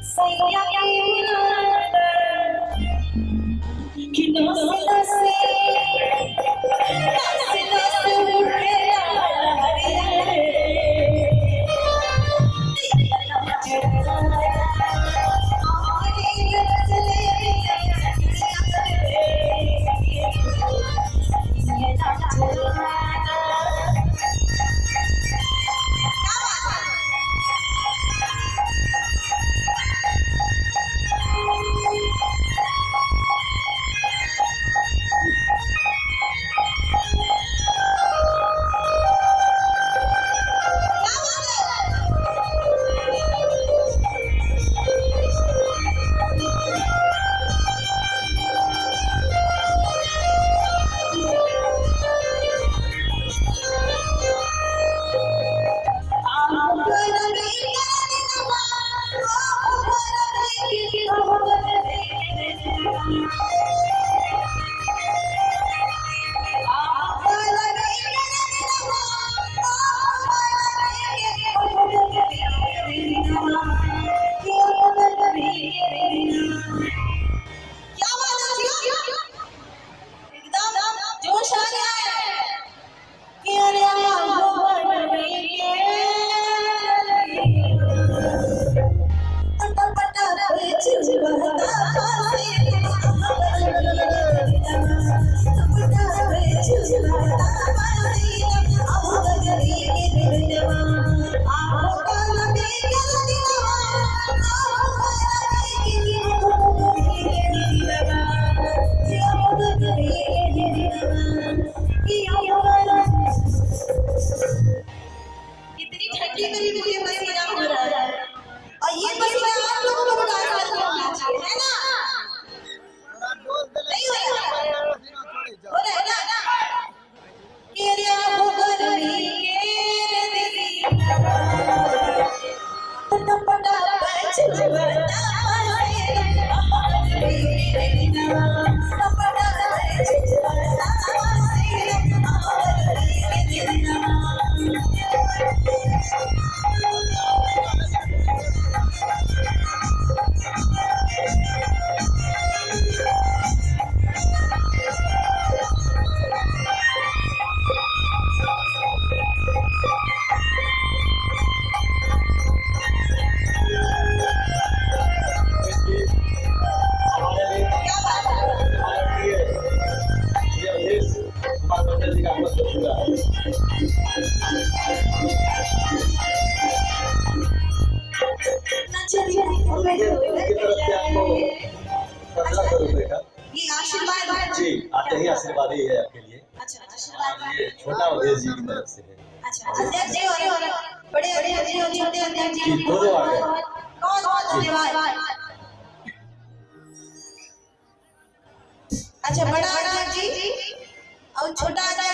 सैया के मिलाना कि नस नस नस नस उठे लहरिया रे। क्या बात है जी? एकदम जोश आ गया है कि अरे इतनी ठंडी में भी मुझे पसीना हो रहा है और ये पसीना आप लोगों को बड़ा आसानी होना चाहिए, है ना? नहीं हो रहा हो रहा है ना? कि अरे आहो गर्मी के दिनवा, टपटा बचुवता टपटा बचुवता। हमारे लिए क्या बात है? हमारे प्रिय श्री अवधेश कुमार मंडल जी का बहुत बहुत शुक्रिया। और उनकी तरफ से आपको 15 सौ रुपए का ये आशीर्वाद जी आते ही आशीर्वाद ही है आपके लिए। अच्छा, आशीर्वाद। और ये छोटा अवधेश जी की तरफ से है। अच्छा, अध्यक्ष जी और बड़े अध्यक्ष जी और छोटे अध्यक्ष जी। जी, दोनों आ गए। बहुत बहुत धन्यवाद। अच्छा, बड़ा अध्यक्ष जी और छोटा अध्यक्ष।